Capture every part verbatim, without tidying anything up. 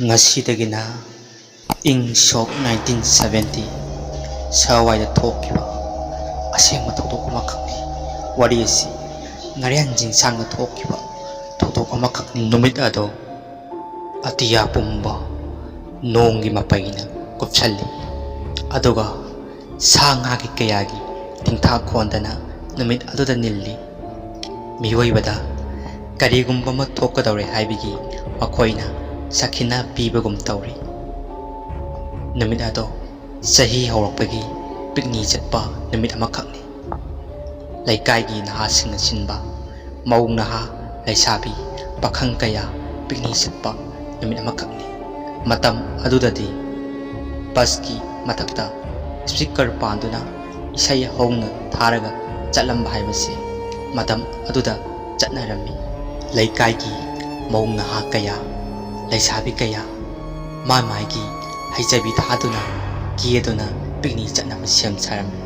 ꯉꯁꯤꯗꯒꯤꯅ ꯏꯪ ꯁꯣꯛ nineteen seventy ꯁꯋꯥꯏꯗ ꯊꯣꯛꯈꯤꯕ ꯑꯁꯦꯡꯕ ꯊꯧꯗꯣꯛ ꯑꯃꯈꯛꯅꯤ꯫ ꯋꯥꯔꯤ ꯑꯁꯤ ꯉꯥꯔꯦꯟ ꯆꯤꯡꯁꯥꯡꯗ ꯊꯣꯛꯈꯤꯕ ꯊꯧꯗꯣꯛ ꯑꯃꯈꯛꯅꯤ꯫ ꯅꯨꯃꯤꯠ ꯑꯗꯣ ꯑꯇꯤꯌꯥ ꯄꯨꯝꯕ ꯅꯣꯡꯒꯤ ꯃꯄꯩꯅ ꯀꯨꯞꯁꯜꯂꯤ, ꯑꯗꯨꯒ ꯁꯥ ꯉꯥꯒꯤ ꯀꯌꯥꯒꯤ ꯊꯤꯡꯊꯥꯛ ꯈꯣꯟꯗꯅ ꯅꯨꯃꯤꯠ ꯑꯗꯨꯗ ꯅꯤꯜꯂꯤ꯫ ꯃꯤꯑꯣꯏꯕꯗ ꯀꯔꯤꯒꯨꯝꯕ ꯑꯃ ꯊꯣꯛꯀꯗꯧꯔꯦ ꯍꯥꯏꯕꯒꯤ ꯃꯈꯣꯏꯅ ꯁꯥꯈꯤꯅ ꯄꯤꯕꯒꯨꯝ ꯇꯧꯔꯤ꯫ ꯅꯨꯃꯤꯠ ꯑꯗꯣ ꯆꯍꯤ ꯍꯧꯔꯛꯄꯒꯤ ꯄꯤꯛꯅꯤ ꯆꯠꯄ ꯅꯨꯃꯤꯠ ꯑꯃꯈꯛꯅꯤ꯫ ꯂꯩꯀꯥꯏꯒꯤ ꯅꯍꯥꯁꯤꯡꯅ ꯁꯤꯟꯕ ꯃꯧ ꯅꯍꯥ, ꯂꯩꯁꯥꯕꯤ, ꯄꯥꯈꯪ ꯀꯌꯥ ꯄꯤꯛꯅꯤ ꯆꯠꯄ ꯅꯨꯃꯤꯠ ꯑꯃꯈꯛꯅꯤ꯫ ꯃꯇꯝ ꯑꯗꯨꯗꯗꯤ ꯕꯁꯀꯤ ꯃꯊꯛꯇ ꯁ꯭ꯄꯤꯀꯔ ꯄꯥꯟꯗꯨꯅ ꯏꯁꯩ ꯍꯧꯅ ꯊꯥꯔꯒ ꯆꯠꯂꯝꯕ ꯍꯥꯏꯕꯁꯤ ꯃꯇꯝ ꯑꯗꯨꯗ ꯆꯠꯅꯔꯝꯃꯤ꯫ ꯂꯩꯀꯥꯏꯒꯤ ꯃꯧ ꯅꯍꯥ ꯀꯌꯥ, ꯂꯩꯁꯥꯕꯤ ꯀꯌꯥ ꯃꯥ ꯃꯥꯒꯤ ꯍꯩꯖꯕꯤ ꯊꯥꯗꯨꯅ ꯀꯦꯗꯨꯅ ꯄꯤꯛꯅꯤ ꯆꯠꯅꯕ ꯁꯦꯝ ꯁꯥꯔꯝꯃꯤ꯫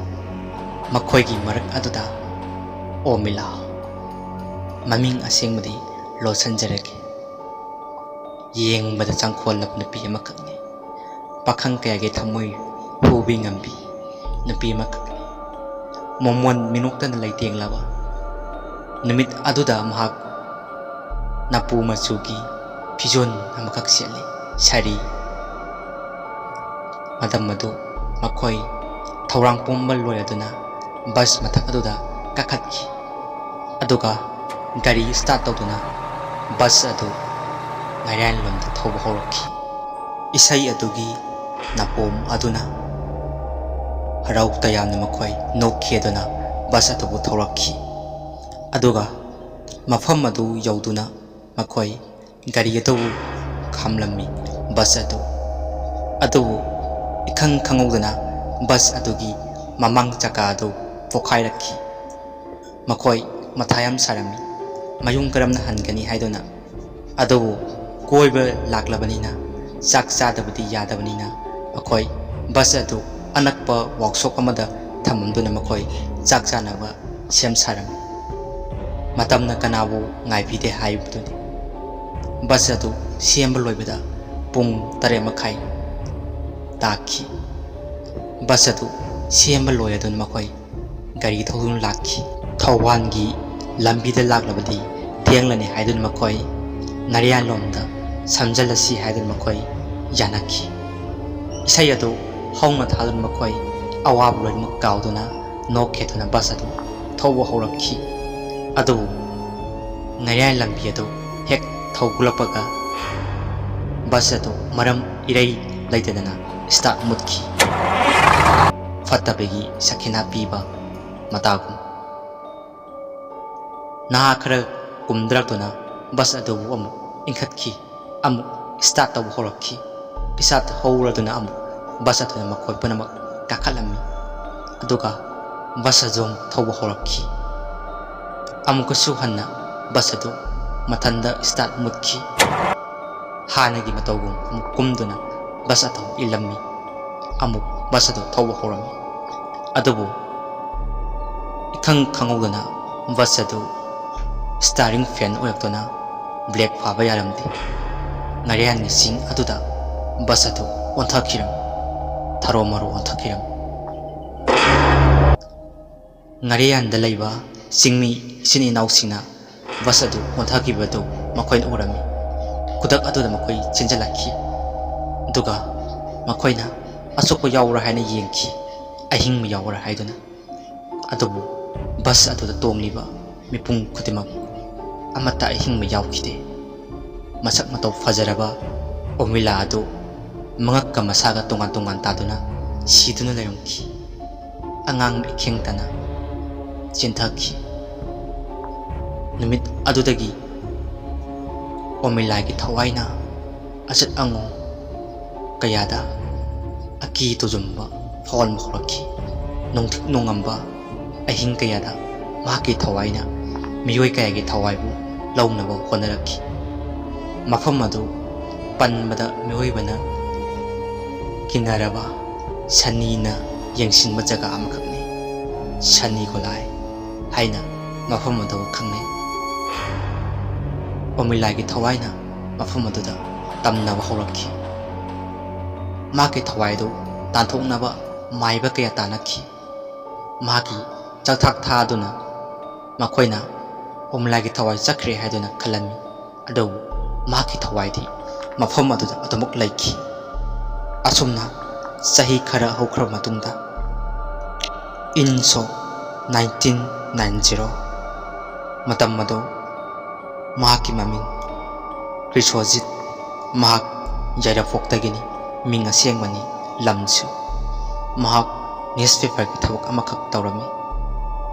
ꯃꯈꯣꯏꯒꯤ ꯃꯔꯛ ꯑꯗꯨꯗ ꯑꯣꯃꯤꯂꯥ, ꯃꯃꯤꯡ ꯑꯁꯦꯡꯕꯗꯤ ꯂꯣꯠꯁꯤꯟꯖꯔꯒꯦ, ꯌꯦꯡꯕꯗ ꯆꯪꯈꯣꯜꯂꯕ ꯅꯨꯄꯤ ꯑꯃꯈꯛꯅꯤ꯫ ꯄꯥꯈꯪ ꯀꯌꯥꯒꯤ ꯊꯃꯣꯏ ꯍꯨꯕꯤ ꯉꯝꯕꯤ ꯅꯨꯄꯤ ꯑꯃꯈꯛꯅꯤ꯫ ꯃꯣꯃꯣꯟ ꯃꯤꯅꯣꯛꯇꯅ ꯂꯩꯇꯦꯡꯂꯕ ꯅꯨꯃꯤꯠ ꯑꯗꯨꯗ ꯃꯍꯥꯛ ꯅꯥꯄꯨ ꯃꯆꯨꯒꯤ ꯐꯤꯖꯣꯜ ꯑꯃꯈꯛ ꯁꯦꯠꯂꯤ, ꯁꯥꯔꯤ꯫ ꯃꯇꯝ ꯑꯗꯨ ꯃꯈꯣꯏ ꯊꯧꯔꯥꯡ ꯄꯨꯝꯕ ꯂꯣꯏꯔꯗꯨꯅ ꯕꯁ ꯃꯊꯛ ꯑꯗꯨꯗ ꯀꯥꯈꯠꯈꯤ, ꯑꯗꯨꯒ ꯒꯥꯔꯤ ꯁ꯭ꯇꯥꯔꯠ ꯇꯧꯗꯨꯅ ꯕꯁ ꯑꯗꯨ ꯉꯥꯏꯔꯥꯟꯂꯣꯝꯗ ꯊꯧꯕ ꯍꯧꯔꯛꯈꯤ꯫ ꯏꯁꯩ ꯑꯗꯨꯒꯤ ꯅꯥꯄꯣꯝ ꯑꯗꯨꯅ ꯍꯔꯥꯎ ꯇꯌꯥꯝꯅ ꯃꯈꯣꯏ ꯅꯣꯛꯈꯤ, ꯑꯗꯨꯅ ꯕꯁ ꯑꯗꯨꯕꯨ ꯊꯧꯔꯛꯈꯤ꯫ ꯑꯗꯨꯒ ꯃꯐꯝ ꯑꯗꯨ ꯌꯧꯗꯨꯅ ꯃꯈꯣꯏ ꯒꯥꯔꯤ ꯑꯗꯨꯕꯨ ꯈꯥꯝꯂꯝꯃꯤ꯫ ꯕꯁ ꯑꯗꯨ ꯑꯗꯨꯕꯨ ꯏꯈꯪ ꯈꯪꯍꯧꯗꯅ ꯕꯁ ꯑꯗꯨꯒꯤ ꯃꯃꯥꯡ ꯆꯀꯥ ꯑꯗꯨ ꯄꯣꯈꯥꯏꯔꯛꯈꯤ꯫ ꯃꯈꯣꯏ ꯃꯊꯥ ꯌꯥꯝ ꯁꯥꯔꯝꯃꯤ, ꯃꯌꯨꯝ ꯀꯔꯝꯅ ꯍꯟꯒꯅꯤ ꯍꯥꯏꯗꯨꯅ꯫ ꯑꯗꯨꯕꯨ ꯀꯣꯏꯕ ꯂꯥꯛꯂꯕꯅꯤꯅ ꯆꯥꯛ ꯆꯥꯗꯕꯗꯤ ꯌꯥꯗꯕꯅꯤꯅ ꯃꯈꯣꯏ ꯕꯁ ꯑꯗꯨ ꯑꯅꯛꯄ ꯋꯥꯛꯁꯣꯞ ꯑꯃꯗ ꯊꯝꯃꯝꯗꯨꯅ ꯃꯈꯣꯏ ꯆꯥꯛ ꯆꯥꯅꯕ ꯁꯦꯝ ꯁꯥꯔꯝꯃꯤ꯫ ꯃꯇꯝꯅ ꯀꯅꯥꯕꯨ ꯉꯥꯏꯕꯤꯗꯦ ꯍꯥꯏꯕꯗꯨꯅꯤ꯫ ꯕꯁ ꯑꯗꯨ ꯁꯦꯝꯕ ꯂꯣꯏꯕꯗ ꯄꯨꯡ ꯇꯔꯦꯠ ꯃꯈꯥꯏ ꯇꯥꯈꯤ꯫ ꯕꯁ ꯑꯗꯨ ꯁꯦꯝꯕ ꯂꯣꯏꯔꯗꯨꯅ ꯃꯈꯣꯏ ꯒꯥꯔꯤ ꯊꯧꯗꯨꯅ ꯂꯥꯛꯈꯤ꯫ ꯊꯧꯕꯥꯜꯒꯤ ꯂꯝꯕꯤꯗ ꯂꯥꯛꯂꯕꯗꯤ ꯊꯦꯡꯂꯅꯤ ꯍꯥꯏꯗꯨꯅ ꯃꯈꯣꯏ ꯉꯥꯔꯤꯌꯥꯟꯂꯣꯝꯗ ꯁꯝꯖꯜꯂꯁꯤ ꯍꯥꯏꯗꯨꯅ ꯃꯈꯣꯏ ꯌꯥꯅꯈꯤ꯫ ꯏꯁꯩ ꯑꯗꯨ ꯍꯧꯅ ꯊꯥꯗꯨꯅ ꯃꯈꯣꯏ ꯑꯋꯥꯕ ꯂꯣꯏꯅꯃꯛ ꯀꯥꯎꯗꯨꯅ ꯅꯣꯛ ꯈꯦꯠꯇꯨꯅ ꯕꯁ ꯑꯗꯨ ꯊꯧꯕ ꯍꯧꯔꯛꯈꯤ꯫ ꯑꯗꯨꯕꯨ ꯉꯥꯔꯤꯌꯥꯟ ꯂꯝꯕꯤ ꯑꯗꯨ ꯍꯦꯛ ꯊꯧꯒꯠꯂꯛꯄꯒ ꯕꯁ ꯑꯗꯨ ꯃꯔꯝ ꯏꯔꯩ ꯂꯩꯇꯗꯅ ꯁ꯭ꯇꯥꯔꯠ ꯃꯨꯠꯈꯤ꯫ ꯐꯠꯇꯕꯒꯤ ꯁꯈꯤꯅꯥ ꯄꯤꯕ ꯃꯇꯥꯒꯨꯝ꯫ ꯅꯍꯥ ꯈꯔ ꯀꯨꯝꯊꯔꯛꯇꯨꯅ ꯕꯁ ꯑꯗꯨꯕꯨ ꯑꯃꯨꯛ ꯏꯟꯈꯠꯈꯤ꯫ ꯑꯃꯨꯛ ꯁ꯭ꯇꯥꯔꯠ ꯇꯧꯕ ꯍꯧꯔꯛꯈꯤ꯫ ꯁ꯭ꯇꯥꯔꯠ ꯍꯧꯔꯗꯨꯅ ꯑꯃꯨꯛ ꯕꯁ ꯑꯗꯨꯗ ꯃꯈꯣꯏ ꯄꯨꯝꯅꯃꯛ ꯀꯥꯈꯠꯂꯝꯃꯤ꯫ ꯑꯗꯨꯒ ꯕꯁ ꯑꯗꯨ ꯑꯃꯨꯛ ꯊꯧꯕ ꯍꯧꯔꯛꯈꯤ꯫ ꯑꯃꯨꯛꯀꯁꯨ ꯍꯟꯅ ꯕꯁ ꯑꯗꯨ ꯃꯊꯟꯗ ꯁ꯭ꯇꯥꯔꯠ ꯃꯨꯠꯈꯤ꯫ ꯍꯥꯟꯅꯒꯤ ꯃꯇꯧꯒꯨꯝ ꯑꯃꯨꯛ ꯀꯨꯝꯗꯨꯅ ꯕꯁ ꯑꯗꯨ ꯏꯜꯂꯝꯃꯤ꯫ ꯑꯃꯨꯛ ꯕꯁ ꯑꯗꯨ ꯊꯧꯕ ꯍꯧꯔꯝꯃꯤ꯫ ꯑꯗꯨꯕꯨ ꯏꯈꯪ ꯈꯪꯍꯧꯗꯅ ꯕꯁ ꯑꯗꯨ ꯁ꯭ꯇꯥꯔꯤꯡ ꯐꯦꯟ ꯑꯣꯏꯔꯛꯇꯨꯅ ꯕ꯭ꯔꯦꯛ ꯐꯥꯕ ꯌꯥꯔꯝꯗꯦ꯫ ꯉꯥꯔꯤꯌꯥꯟꯒꯤ ꯆꯤꯡ ꯑꯗꯨꯗ ꯕꯁ ꯑꯗꯨ ꯑꯣꯟꯊꯈꯤꯔꯝꯃꯤ꯫ ꯊꯔꯣ ꯃꯔꯣ ꯑꯣꯟꯊꯈꯤꯔꯝꯃꯤ꯫ ꯉꯥꯔꯤꯌꯥꯟꯗ ꯂꯩꯕ ꯆꯤꯡꯃꯤ ꯏꯆꯤꯟ ꯏꯅꯥꯎꯁꯤꯡꯅ ꯕꯁ ꯑꯗꯨ ꯑꯣꯟꯊꯈꯤꯕꯗꯨ ꯃꯈꯣꯏꯅ ꯎꯔꯝꯃꯤ꯫ ꯈꯨꯗꯛ ꯑꯗꯨꯗ ꯃꯈꯣꯏ ꯆꯦꯟꯁꯤꯜꯂꯛꯈꯤ꯫ ꯑꯗꯨꯒ ꯃꯈꯣꯏꯅ ꯑꯁꯣꯛꯄ ꯌꯥꯎꯕ꯭ꯔꯥ ꯍꯥꯏꯅ ꯌꯦꯡꯈꯤ, ꯑꯍꯤꯡꯕ ꯌꯥꯎꯕ꯭ꯔꯥ ꯍꯥꯏꯗꯨꯅ꯫ ꯑꯗꯨꯕꯨ ꯕꯁ ꯑꯗꯨꯗ ꯇꯣꯡꯂꯤꯕ ꯃꯤꯄꯨꯝ ꯈꯨꯗꯤꯡꯃꯛ ꯑꯃꯠꯇ ꯑꯍꯤꯡꯕ ꯌꯥꯎꯈꯤꯗꯦ꯫ ꯃꯁꯛ ꯃꯇꯧ ꯐꯖꯔꯕ ꯑꯣꯃꯤꯂꯥ ꯑꯗꯨ ꯃꯉꯛꯀ ꯃꯁꯥꯒ ꯇꯣꯉꯥꯟ ꯇꯣꯉꯥꯟ ꯇꯥꯗꯨꯅ ꯁꯤꯗꯨꯅ ꯂꯩꯔꯝꯈꯤ꯫ ꯑꯉꯥꯡ ꯏꯈꯦꯡꯇꯅ ꯆꯦꯟꯊꯈꯤ꯫ ꯅꯨꯃꯤꯠ ꯑꯗꯨꯗꯒꯤ ꯑꯣꯃꯤꯂꯥꯒꯤ ꯊꯋꯥꯏꯅ ꯑꯆꯠ ꯑꯉꯣꯡ ꯀꯌꯥꯗ ꯑꯀꯤ ꯇꯨꯖꯨꯡꯕ ꯐꯥꯎꯍꯟꯕ ꯍꯧꯔꯛꯈꯤ꯫ ꯅꯣꯡꯊꯤꯛ ꯅꯣꯡꯉꯝꯕ ꯑꯍꯤꯡ ꯀꯌꯥꯗ ꯃꯍꯥꯛꯀꯤ ꯊꯋꯥꯏꯅ ꯃꯤꯑꯣꯏ ꯀꯌꯥꯒꯤ ꯊꯋꯥꯏꯕꯨ ꯂꯧꯅꯕ ꯍꯣꯠꯅꯔꯛꯈꯤ꯫ ꯃꯐꯝ ꯑꯗꯨ ꯄꯟꯕꯗ ꯃꯤꯑꯣꯏꯕꯅ ꯀꯤꯅꯔꯕ ꯁꯅꯤꯅ ꯌꯦꯡꯁꯤꯟꯕ ꯖꯒꯥ ꯑꯃꯈꯛꯅꯤ꯫ ꯁꯅꯤ ꯒꯣꯂꯥꯏ ꯍꯥꯏꯅ ꯃꯐꯝ ꯑꯗꯨꯕꯨ ꯈꯪꯅꯩ꯫ ꯑꯣꯃꯤꯂꯥꯒꯤ ꯊꯋꯥꯏꯅ ꯃꯐꯝ ꯑꯗꯨꯗ ꯇꯝꯅꯕ ꯍꯧꯔꯛꯈꯤ꯫ ꯃꯍꯥꯛꯀꯤ ꯊꯋꯥꯏꯗꯨ ꯇꯥꯟꯊꯣꯛꯅꯕ ꯃꯥꯏꯕ ꯀꯌꯥ ꯇꯥꯟꯅꯈꯤ꯫ ꯃꯍꯥꯛꯀꯤ ꯆꯥꯛꯊꯥꯛ ꯊꯥꯗꯨꯅ ꯃꯈꯣꯏꯅ ꯀꯣꯃꯂꯥꯒꯤ ꯊꯋꯥꯏ ꯆꯠꯈ꯭ꯔꯦ ꯍꯥꯏꯗꯨꯅ ꯈꯜꯂꯝꯃꯤ꯫ ꯑꯗꯨꯕꯨ ꯃꯍꯥꯛꯀꯤ ꯊꯋꯥꯏꯗꯤ ꯃꯐꯝ ꯑꯗꯨꯗ ꯑꯗꯨꯃꯛ ꯂꯩꯈꯤ꯫ ꯑꯁꯨꯝꯅ ꯆꯍꯤ ꯈꯔ ꯍꯧꯈ꯭ꯔꯕ ꯃꯇꯨꯡꯗ, ꯏꯪ ꯁꯣꯛ nineteen nine zero, ꯃꯇꯝ ꯑꯗꯨ ꯃꯍꯥꯛꯀꯤ ꯃꯃꯤꯡ ꯀ꯭ꯔꯤꯁꯣꯖꯤꯠ, ꯃꯍꯥꯛ ꯌꯥꯏꯔꯤꯄꯣꯛꯇꯒꯤꯅꯤ, ꯃꯤꯡ ꯑꯁꯦꯡꯕꯅꯤ ꯂꯝꯁꯨ꯫ ꯃꯍꯥꯛ newspaperꯒꯤ ꯊꯕꯛ ꯑꯃꯈꯛ ꯇꯧꯔꯝꯃꯤ꯫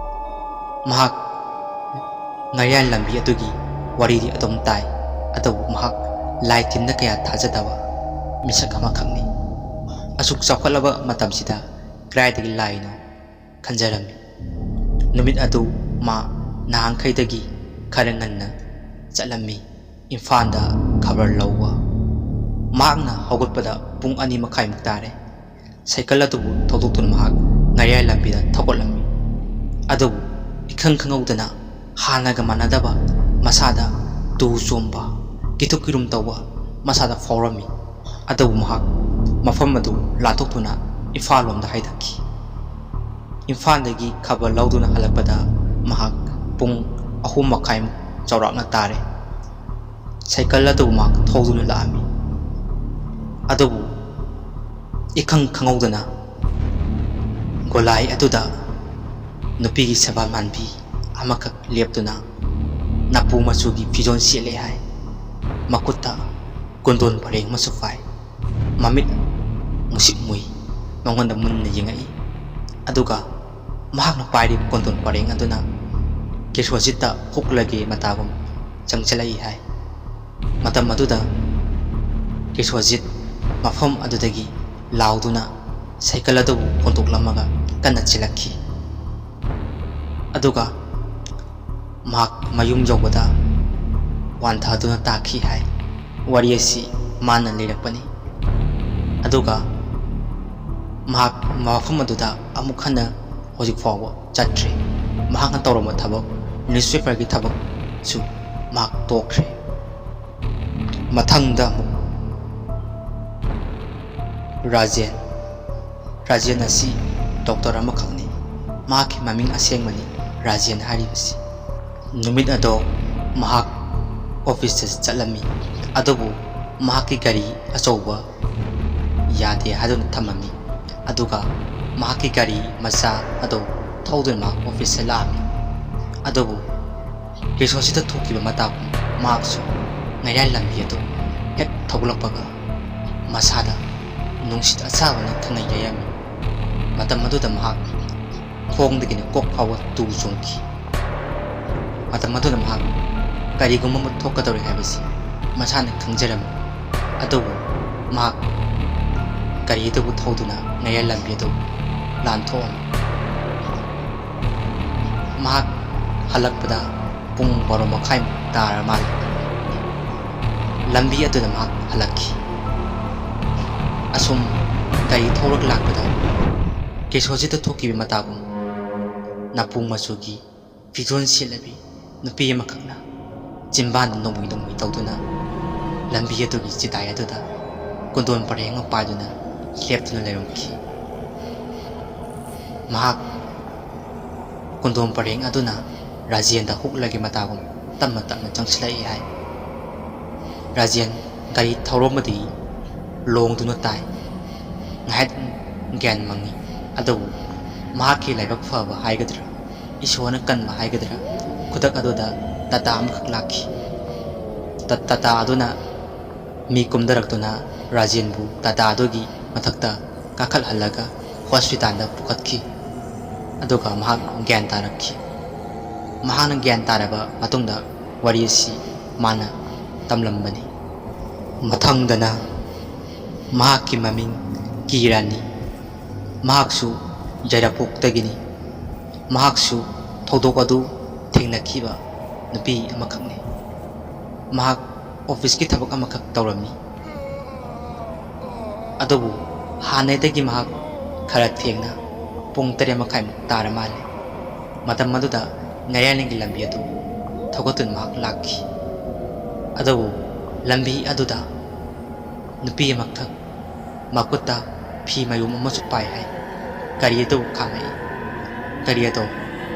ꯃꯍꯥꯛ ꯉꯥꯔꯤꯌꯥꯟ ꯂꯝꯕꯤ ꯑꯗꯨꯒꯤ ꯋꯥꯔꯤꯗꯤ ꯑꯗꯨꯝ ꯇꯥꯏ, ꯑꯗꯨꯕꯨ ꯃꯍꯥꯛ ꯂꯥꯏ ꯇꯤꯟꯗ ꯀꯌꯥ ꯊꯥꯖꯗꯕ ꯃꯤꯁꯛ ꯑꯃꯈꯛꯅꯤ꯫ ꯑꯁꯨꯛ ꯆꯥꯎꯈꯠꯂꯕ ꯃꯇꯝꯁꯤꯗ ꯀꯗꯥꯏꯗꯒꯤ ꯂꯥꯏꯅꯣ ꯈꯟꯖꯔꯝꯃꯤ꯫ ꯅꯨꯃꯤꯠ ꯑꯗꯨ ꯃꯥ ꯅꯍꯥꯟꯈꯩꯗꯒꯤ ꯈꯔ ꯉꯟꯅ ꯆꯠꯂꯝꯃꯤ ꯏꯝꯐꯥꯜꯗ ꯈꯕꯔ ꯂꯧꯕ꯫ ꯃꯍꯥꯛꯅ ꯍꯧꯒꯠꯄꯗ ꯄꯨꯡ ꯑꯅꯤ ꯃꯈꯥꯏꯃꯨꯛ ꯇꯥꯔꯦ꯫ ꯁꯥꯏꯀꯜ ꯑꯗꯨꯕꯨ ꯊꯧꯗꯣꯛꯇꯨꯅ ꯃꯍꯥꯛ ꯉꯥꯔꯤꯌꯥꯟ ꯂꯝꯕꯤꯗ ꯊꯧꯒꯠꯂꯝꯃꯤ꯫ ꯑꯗꯨꯕꯨ ꯏꯈꯪ ꯈꯪꯍꯧꯗꯅ ꯍꯥꯟꯅꯒ ꯃꯥꯟꯅꯗꯕ ꯃꯁꯥꯗ ꯇꯨ ꯆꯣꯝꯕ, ꯀꯤꯊꯨꯛ ꯀꯤꯔꯨꯝ ꯇꯧꯕ ꯃꯁꯥꯗ ꯐꯥꯎꯔꯝꯃꯤ꯫ ꯑꯗꯨꯕꯨ ꯃꯍꯥꯛ ꯃꯐꯝ ꯑꯗꯨ ꯂꯥꯟꯊꯣꯛꯇꯨꯅ ꯏꯝꯐꯥꯜ ꯂꯣꯝꯗ ꯍꯥꯏꯊꯈꯤ꯫ ꯏꯝꯐꯥꯜꯗꯒꯤ ꯈꯕꯔ ꯂꯧꯗꯨꯅ ꯍꯜꯂꯛꯄꯗ ꯃꯍꯥꯛ ꯄꯨꯡ ꯑꯍꯨꯝ ꯃꯈꯥꯏꯃꯨꯛ ꯆꯥꯎꯔꯥꯛꯅ ꯇꯥꯔꯦ꯫ ꯁꯥꯏꯀꯜ ꯑꯗꯨ ꯃꯍꯥꯛ ꯊꯧꯗꯨꯅ ꯂꯥꯛꯑꯝꯃꯤ꯫ ꯑꯗꯨꯕꯨ ꯏꯈꯪ ꯈꯪꯍꯧꯗꯅ ꯒꯣꯂꯥꯏ ꯑꯗꯨꯗ ꯅꯨꯄꯤꯒꯤ ꯁꯦꯕꯥ ꯃꯥꯟꯕꯤ ꯑꯃꯈꯛ ꯂꯦꯞꯇꯨꯅ ꯅꯥꯄꯨ ꯃꯆꯨꯒꯤ ꯐꯤꯖꯣꯜ ꯁꯦꯠꯂꯦ ꯍꯥꯏ꯫ ꯃꯈꯨꯠꯇ ꯀꯨꯟꯗꯣꯟ ꯄꯔꯦꯡ ꯑꯃꯁꯨ ꯄꯥꯏ꯫ ꯃꯃꯤꯠ ꯃꯨꯁꯤꯛ ꯃꯨꯏ꯫ ꯃꯉꯣꯟꯗ ꯃꯨꯟꯅ ꯌꯦꯡꯉꯛꯏ꯫ ꯑꯗꯨꯒ ꯃꯍꯥꯛꯅ ꯄꯥꯏꯔꯤꯕ ꯀꯣꯟꯗꯣꯟ ꯄꯔꯦꯡ ꯑꯗꯨꯅ ꯀ꯭ꯔꯤꯁꯣꯖꯤꯠꯇ ꯍꯨꯛꯂꯒꯦ ꯃꯇꯥꯒꯨꯝ ꯆꯪꯁꯤꯜꯂꯛꯏ ꯍꯥꯏ꯫ ꯃꯇꯝ ꯑꯗꯨꯗ ꯀ꯭ꯔꯤꯁꯣꯖꯤꯠ ꯃꯐꯝ ꯑꯗꯨꯗꯒꯤ ꯂꯥꯎꯗꯨꯅ ꯁꯥꯏꯀꯜ ꯑꯗꯨꯕꯨ ꯍꯣꯟꯗꯣꯛꯂꯝꯃꯒ ꯀꯟꯅ ꯆꯦꯜꯂꯛꯈꯤ꯫ ꯑꯗꯨꯒ ꯃꯍꯥꯛ ꯃꯌꯨꯝ ꯌꯧꯕꯗ ꯋꯥꯟꯊꯗꯨꯅ ꯇꯥꯈꯤ ꯍꯥꯏ꯫ ꯋꯥꯔꯤ ꯑꯁꯤ ꯃꯥꯅ ꯂꯤꯔꯛꯄꯅꯤ꯫ ꯑꯗꯨꯒ ꯃꯍꯥꯛ ꯃꯐꯝ ꯑꯗꯨꯗ ꯑꯃꯨꯛ ꯍꯟꯅ ꯍꯧꯖꯤꯛ ꯐꯥꯎꯕ ꯆꯠꯇ꯭ꯔꯤ꯫ ꯃꯍꯥꯛꯅ ꯇꯧꯔꯝꯕ ꯊꯕꯛ, newspaperꯒꯤ ꯊꯕꯛꯁꯨ ꯃꯍꯥꯛ ꯇꯣꯛꯈ꯭ꯔꯦ꯫ ꯃꯊꯪꯗ ꯑꯃꯨꯛ ꯔꯥꯖꯦꯟ꯫ ꯔꯥꯖꯦꯟ ꯑꯁꯤ ꯗꯣꯛꯇꯔ ꯑꯃꯈꯛꯅꯤ꯫ ꯃꯍꯥꯛꯀꯤ ꯃꯃꯤꯡ ꯑꯁꯦꯡꯕꯅꯤ ꯔꯥꯖꯦꯟ ꯍꯥꯏꯔꯤꯕꯁꯤ꯫ ꯅꯨꯃꯤꯠ ꯑꯗꯣ ꯃꯍꯥꯛ ꯑꯣꯐꯤꯁꯇ ꯆꯠꯂꯝꯃꯤ, ꯑꯗꯨꯕꯨ ꯃꯍꯥꯛꯀꯤ ꯒꯥꯔꯤ ꯑꯆꯧꯕ ꯌꯥꯗꯦ ꯍꯥꯏꯗꯨꯅ ꯊꯝꯂꯝꯃꯤ꯫ ꯑꯗꯨꯒ ꯃꯍꯥꯛꯀꯤ ꯒꯥꯔꯤ ꯃꯆꯥ ꯑꯗꯨ ꯊꯧꯗꯨꯅ ꯃꯍꯥꯛ ꯑꯣꯐꯤꯁꯇ ꯂꯥꯛꯂꯝꯃꯤ꯫ ꯑꯗꯨꯕꯨ ꯔꯤꯁꯣꯔꯠꯁꯤꯗ ꯊꯣꯛꯈꯤꯕ ꯃꯇꯥꯒꯨꯝ ꯃꯍꯥꯛꯁꯨ ꯉꯥꯔꯤꯌꯥꯟ ꯂꯝꯕꯤ ꯑꯗꯨ ꯍꯦꯛ ꯊꯧꯒꯠꯂꯛꯄꯒ ꯃꯁꯥꯗ ꯅꯨꯡꯁꯤꯠ ꯑꯁꯥꯕꯅ ꯊꯪꯅ ꯌꯩꯔꯝꯃꯤ꯫ ꯃꯇꯝ ꯑꯗꯨꯗ ꯃꯍꯥꯛ ꯈꯣꯡꯗꯒꯤꯅ ꯀꯣꯛ ꯐꯥꯎꯕ ꯇꯨ ꯆꯣꯡꯈꯤ꯫ ꯃꯇꯝ ꯑꯗꯨꯗ ꯃꯍꯥꯛ ꯀꯔꯤꯒꯨꯝꯕ ꯑꯃ ꯊꯣꯛꯀꯗꯧꯔꯦ ꯍꯥꯏꯕꯁꯤ ꯃꯁꯥꯅ ꯈꯪꯖꯔꯝꯃꯤ꯫ ꯑꯗꯨꯕꯨ ꯃꯍꯥꯛ ꯒꯥꯔꯤ ꯑꯗꯨꯕꯨ ꯊꯧꯗꯨꯅ ꯉꯥꯔꯤꯌꯥꯟ ꯂꯝꯕꯤ ꯑꯗꯨ ꯂꯥꯟꯊꯣꯛꯂꯝꯃꯤ꯫ ꯃꯍꯥꯛ ꯍꯜꯂꯛꯄꯗ ꯄꯨꯡ ꯕꯥꯔꯣ ꯃꯈꯥꯏꯃꯨꯛ ꯇꯥꯔ ꯃꯥꯜꯂꯦ꯫ ꯂꯝꯕꯤ ꯑꯗꯨꯗ ꯃꯍꯥꯛ ꯍꯜꯂꯛꯈꯤ꯫ ꯑꯁꯨꯝ ꯒꯥꯔꯤ ꯊꯧꯔꯒ ꯂꯥꯛꯄꯗ ꯔꯤꯁꯣꯔꯠꯁꯤꯗ ꯊꯣꯛꯈꯤꯕ ꯃꯇꯥꯒꯨꯝ ꯅꯥꯄꯨ ꯃꯆꯨꯒꯤ ꯐꯤꯖꯣꯜ ꯁꯦꯠꯂꯕꯤ ꯅꯨꯄꯤ ꯑꯃꯈꯛꯅ ꯆꯤꯝꯕꯥꯟꯗ ꯅꯣꯡꯃꯩ ꯅꯣꯡꯃꯩ ꯇꯧꯗꯨꯅ ꯂꯝꯕꯤ ꯑꯗꯨꯒꯤ ꯆꯤꯗꯥꯏ ꯑꯗꯨꯗ ꯀꯨꯟꯗꯣꯟ ꯄꯔꯦꯡ ꯑꯃ ꯄꯥꯏꯗꯨꯅ ꯂꯦꯞꯇꯨꯅ ꯂꯩꯔꯝꯈꯤ꯫ ꯃꯍꯥꯛ ꯀꯨꯟꯗꯣꯟ ꯄꯔꯦꯡ ꯑꯗꯨꯅ ꯔꯥꯖꯦꯟꯗ ꯍꯨꯛꯂꯒꯤ ꯃꯇꯥꯒꯨꯝ ꯇꯞꯅ ꯇꯞꯅ ꯆꯪꯁꯤꯜꯂꯛꯏ ꯍꯥꯏ꯫ ꯔꯥꯖꯦꯟ ꯒꯥꯔꯤ ꯊꯧꯔꯝꯕꯗꯒꯤ ꯂꯣꯡꯗꯨꯅ ꯇꯥꯏ꯫ ꯉꯥꯏꯍꯥꯛ ꯒ꯭ꯌꯥꯟ ꯃꯪꯉꯤ, ꯑꯗꯨꯕꯨ ꯃꯍꯥꯛꯀꯤ ꯂꯥꯏꯕꯛ ꯐꯕ ꯍꯥꯏꯒꯗ꯭ꯔꯥ, ꯏꯁꯣꯔꯅ ꯀꯟꯕ ꯍꯥꯏꯒꯗ꯭ꯔꯥ, ꯈꯨꯗꯛ ꯑꯗꯨꯗ ꯇꯥꯇꯥ ꯑꯃꯈꯛ ꯂꯥꯛꯈꯤ꯫ ꯇ-, ꯇꯥꯇꯥ ꯑꯗꯨꯅ ꯃꯤ ꯀꯨꯝꯊꯔꯛꯇꯨꯅ ꯔꯥꯖꯦꯟꯕꯨ ꯇꯥꯇꯥ ꯑꯗꯨꯒꯤ ꯃꯊꯛꯇ ꯀꯥꯈꯠꯍꯜꯂꯒ ꯍꯣꯁꯄꯤꯇꯥꯜꯗ ꯄꯨꯈꯠꯈꯤ꯫ ꯑꯗꯨꯒ ꯃꯍꯥꯛ ꯒ꯭ꯌꯥꯟ ꯇꯥꯔꯛꯈꯤ꯫ ꯃꯍꯥꯛꯅ ꯒ꯭ꯌꯥꯟ ꯇꯥꯔꯕ ꯃꯇꯨꯡꯗ ꯋꯥꯔꯤ ꯑꯁꯤ ꯃꯥꯅ ꯇꯝꯂꯝꯕꯅꯤ꯫ ꯃꯊꯪꯗꯅ ꯃꯍꯥꯛꯀꯤ ꯃꯃꯤꯡ ꯀꯤꯔꯥꯅꯤ꯫ ꯃꯍꯥꯛꯁꯨ ꯌꯥꯏꯔꯤꯄꯣꯛꯇꯒꯤꯅꯤ꯫ ꯃꯍꯥꯛꯁꯨ ꯊꯧꯗꯣꯛ ꯑꯗꯨ ꯊꯦꯡꯅꯈꯤꯕ ꯅꯨꯄꯤ ꯑꯃꯈꯛꯅꯤ꯫ ꯃꯍꯥꯛ ꯑꯣꯐꯤꯁꯀꯤ ꯊꯕꯛ ꯑꯃꯈꯛ ꯇꯧꯔꯝꯃꯤ꯫ ꯑꯗꯨꯕꯨ ꯍꯥꯟꯅꯗꯒꯤ ꯃꯍꯥꯛ ꯈꯔ ꯊꯦꯡꯅ, ꯄꯨꯡ ꯇꯔꯦꯠ ꯃꯈꯥꯏꯃꯨꯛ ꯇꯥꯔ ꯃꯥꯜꯂꯦ, ꯃꯇꯝ ꯑꯗꯨꯗ ꯉꯥꯔꯤꯌꯥꯟꯒꯤ ꯂꯝꯕꯤ ꯑꯗꯨ ꯊꯧꯒꯠꯇꯨꯅ ꯃꯍꯥꯛ ꯂꯥꯛꯈꯤ꯫ ꯑꯗꯨꯕꯨ ꯂꯝꯕꯤ ꯑꯗꯨꯗ ꯅꯨꯄꯤ ꯑꯃꯈꯛ ꯃꯈꯨꯠꯇ ꯐꯤ ꯃꯌꯨꯝ ꯑꯃꯁꯨ ꯄꯥꯏ ꯍꯥꯏ꯫ ꯒꯥꯔꯤ ꯑꯗꯨꯕꯨ ꯈꯥꯝꯃꯛꯏ꯫ ꯒꯥꯔꯤ ꯑꯗꯣ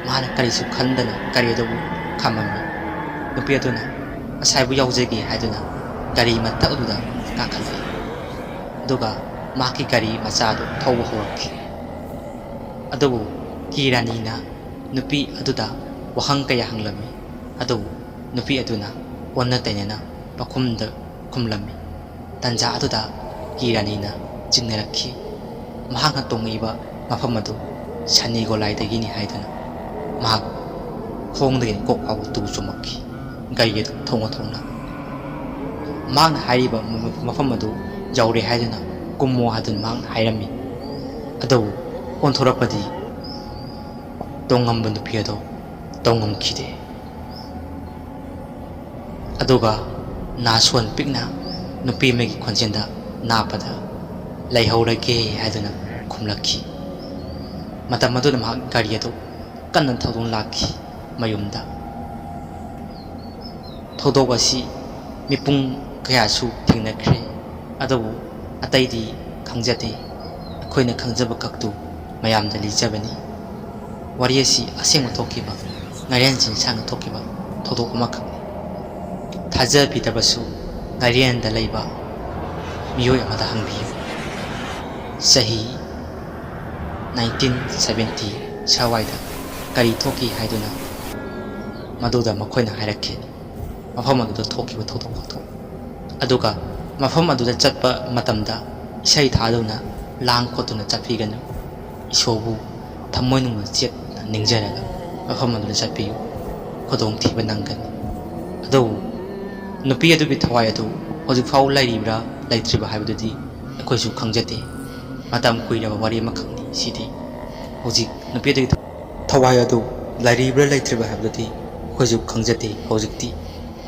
ꯃꯥꯅ ꯀꯔꯤꯁꯨ ꯈꯟꯗꯅ ꯒꯥꯔꯤ ꯑꯗꯨꯕꯨ ꯈꯥꯝꯃꯝꯃꯤ꯫ ꯅꯨꯄꯤ ꯑꯗꯨꯅ ꯉꯁꯥꯏꯕꯨ ꯌꯥꯎꯖꯒꯦ ꯍꯥꯏꯗꯨꯅ ꯒꯥꯔꯤ ꯃꯊꯛ ꯑꯗꯨꯗ ꯀꯥꯈꯠꯂꯛꯏ꯫ ꯑꯗꯨꯒ ꯃꯍꯥꯛꯀꯤ ꯒꯥꯔꯤ ꯃꯆꯥ ꯑꯗꯨ ꯊꯧꯕ ꯍꯧꯔꯛꯈꯤ꯫ ꯑꯗꯨꯕꯨ ꯀꯤ ꯔꯥꯅꯤꯅ ꯅꯨꯄꯤ ꯑꯗꯨꯗ ꯋꯥꯍꯪ ꯀꯌꯥ ꯍꯪꯂꯝꯃꯤ꯫ ꯑꯗꯨꯕꯨ ꯅꯨꯄꯤ ꯑꯗꯨꯅ ꯑꯣꯟꯅ ꯇꯩꯅꯅ ꯄꯥꯎꯈꯨꯝꯗ ꯈꯨꯝꯂꯝꯃꯤ꯫ ꯇꯟꯖꯥ ꯑꯗꯨꯗ ꯀꯤ ꯔꯥꯅꯤꯅ ꯆꯤꯡꯅꯔꯛꯈꯤ꯫ ꯃꯍꯥꯛꯅ ꯇꯣꯡꯂꯤꯕ ꯃꯐꯝ ꯑꯗꯨ ꯁꯅꯤ ꯒꯣꯂꯥꯏꯗꯒꯤꯅꯤ ꯍꯥꯏꯗꯨꯅ ꯃꯍꯥꯛ ꯈꯣꯡꯗꯒꯤ ꯀꯣꯛ ꯐꯥꯎꯕ ꯇꯨ ꯆꯨꯝꯃꯛꯈꯤ꯫ ꯒꯥꯔꯤ ꯑꯗꯨ ꯊꯧꯅ ꯊꯧꯅ ꯃꯍꯥꯛꯅ ꯍꯥꯏꯔꯤꯕ ꯃꯐꯝ ꯑꯗꯨ ꯌꯧꯔꯦ ꯍꯥꯏꯗꯨꯅ ꯀꯨꯝꯃꯣ ꯍꯥꯏꯗꯨꯅ ꯃꯍꯥꯛꯅ ꯍꯥꯏꯔꯝꯃꯤ꯫ ꯑꯗꯨꯕꯨ ꯑꯣꯟꯊꯣꯔꯛꯄꯗꯤ ꯇꯣꯡꯉꯝꯕ ꯅꯨꯄꯤ ꯑꯗꯨ ꯇꯣꯡꯉꯝꯈꯤꯗꯦ꯫ ꯑꯗꯨꯒ ꯅꯥꯁꯣꯟ ꯄꯤꯛꯅ ꯅꯨꯄꯤ ꯑꯃꯒꯤ ꯈꯣꯟꯖꯦꯜꯗ ꯅꯥꯞꯄꯗ, "ꯂꯩꯍꯧꯔꯒꯦ" ꯍꯥꯏꯗꯨꯅ ꯈꯨꯝꯂꯛꯈꯤ꯫ ꯃꯇꯝ ꯑꯗꯨꯗ ꯃꯍꯥꯛ ꯒꯥꯔꯤ ꯑꯗꯨ ꯀꯟꯅ ꯊꯧꯗꯨꯅ ꯂꯥꯛꯈꯤ ꯃꯌꯨꯝꯗ꯫ ꯊꯧꯗꯣꯛ ꯑꯁꯤ ꯃꯤꯄꯨꯝ ꯀꯌꯥꯁꯨ ꯊꯦꯡꯅꯈ꯭ꯔꯦ, ꯑꯗꯨꯕꯨ ꯑꯇꯩꯗꯤ ꯈꯪꯖꯗꯦ꯫ ꯑꯩꯈꯣꯏꯅ ꯈꯪꯖꯕ ꯈꯛꯇꯨ ꯃꯌꯥꯝꯗ ꯂꯤꯖꯕꯅꯤ꯫ ꯋꯥꯔꯤ ꯑꯁꯤ ꯑꯁꯦꯡꯕ ꯊꯣꯛꯈꯤꯕ, ꯉꯥꯔꯦꯟ ꯆꯤꯡꯁꯥꯡꯗ ꯊꯣꯛꯈꯤꯕ ꯊꯧꯗꯣꯛ ꯑꯃꯈꯛꯅꯤ꯫ ꯊꯥꯖꯕꯤꯗꯕꯁꯨ ꯉꯥꯔꯦꯟꯗ ꯂꯩꯕ ꯃꯤꯑꯣꯏ ꯑꯃꯗ ꯍꯪꯕꯤꯌꯨ꯫ ꯆꯍꯤ nineteen seventy ꯁ꯭ꯋꯥꯏꯗ ꯀꯔꯤ ꯊꯣꯛꯈꯤ ꯍꯥꯏꯗꯨꯅ ꯃꯗꯨꯗ ꯃꯈꯣꯏꯅ ꯍꯥꯏꯔꯛꯈꯤ꯫ ꯃꯐꯝ ꯑꯗꯨꯗ ꯊꯣꯛꯈꯤꯕ ꯊꯧꯗꯣꯛ ꯋꯥꯊꯣꯛ꯫ ꯑꯗꯨꯒ ꯃꯐꯝ ꯑꯗꯨꯗ ꯆꯠꯄ ꯃꯇꯝꯗ ꯏꯁꯩ ꯊꯥꯗꯨꯅ ꯂꯥꯡ ꯈꯣꯠꯇꯨꯅ ꯆꯠꯄꯤꯒꯅꯨ꯫ ꯏꯁꯣꯔꯕꯨ ꯊꯃꯣꯏꯅꯨꯡꯗ ꯆꯦꯠꯅ ꯅꯤꯡꯖꯔꯒ ꯃꯐꯝ ꯑꯗꯨꯗ ꯆꯠꯄꯤꯌꯨ꯫ ꯈꯨꯗꯣꯡꯊꯤꯕ ꯅꯪꯒꯅꯤ꯫ ꯑꯗꯨꯕꯨ ꯅꯨꯄꯤ ꯑꯗꯨꯒꯤ ꯊꯋꯥꯏ ꯑꯗꯨ ꯍꯧꯖꯤꯛ ꯐꯥꯎ ꯂꯩꯔꯤꯕ꯭ꯔꯥ ꯂꯩꯇ꯭ꯔꯤꯕ ꯍꯥꯏꯕꯗꯨꯗꯤ ꯑꯩꯈꯣꯏꯁꯨ ꯈꯪꯖꯗꯦ꯫ ꯃꯇꯝ ꯀꯨꯏꯔꯕ ꯋꯥꯔꯤ ꯑꯃꯈꯛꯅꯤ ꯁꯤꯗꯤ꯫ ꯍꯧꯖꯤꯛ ꯅꯨꯄꯤ ꯑꯗꯨꯒꯤ ꯊꯋꯥꯏ ꯑꯗꯨ ꯂꯩꯔꯤꯕ꯭ꯔꯥ ꯂꯩꯇ꯭ꯔꯤꯕ꯭ꯔꯥ ꯍꯥꯏꯕꯗꯨꯗꯤ ꯑꯩꯈꯣꯏꯁꯨ ꯈꯪꯖꯗꯦ꯫ ꯍꯧꯖꯤꯛꯇꯤ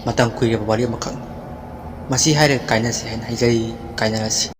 ꯃꯇꯝ ꯀꯨꯏꯔꯕ ꯋꯥꯔꯤ ꯑꯃꯈꯛꯅꯤ꯫ ꯃꯁꯤ ꯍꯥꯏꯔꯒ ꯀꯥꯏꯅꯁꯤ ꯍꯥꯏꯅ ꯍꯥꯏꯖꯔꯤ꯫ ꯀꯥꯏꯅꯔꯁꯤ꯫